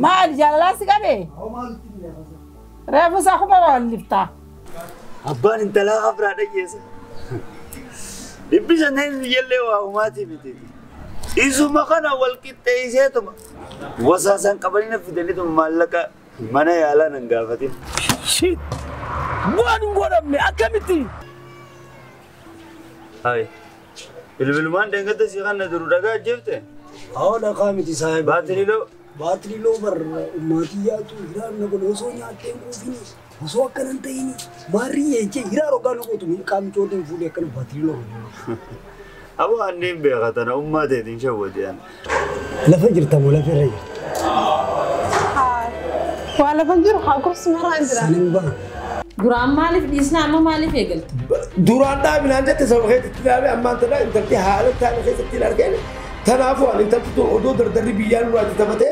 Maali jaalalaa si qabee? Reefu isaa kuma walliftaa. Abbaan intalaa kabraa dhaggeessa. Dhibbi sanneen biyyallee waa humaatii miti. Isuma kana wal qixxeesseetuma. Wasaasaan qabanii na fidaniituma maallaqa mana yaalaa nan gaafatin. Shit! Waan hin godhamne akkamitti? Hayi. Bilbilumaan deengata si kana duru dhagaa ajjeefte? Haa, dhaqaa miti saahiba. Baatirii loo. Baatirii loo bar ummaatii yaatu hiraan na godhe osoo nyaattee hin quufini, osoo akkana hin ta'ini maarrii jechee hiraa rogaa na gootu qaamicootiin fuudhee akkana baatirii loo godhe. Aboo anneen beeka tana ummaa teetiin shawwate ana. Lafa jirta moo lafa irra jirta? Waa lafa jiru haa gorsu maraa jira. Sanin ba'a. Duraan maaliif dhiisna, amma maaliif eegalte? Duraan dhaabinaan jette sababa keessatti dhaabe, ammaan tana intalti haala taane keessatti hin argine. Kanaafuu ani intalti tun odoo dardarri biyyaan nurraa itti taphatee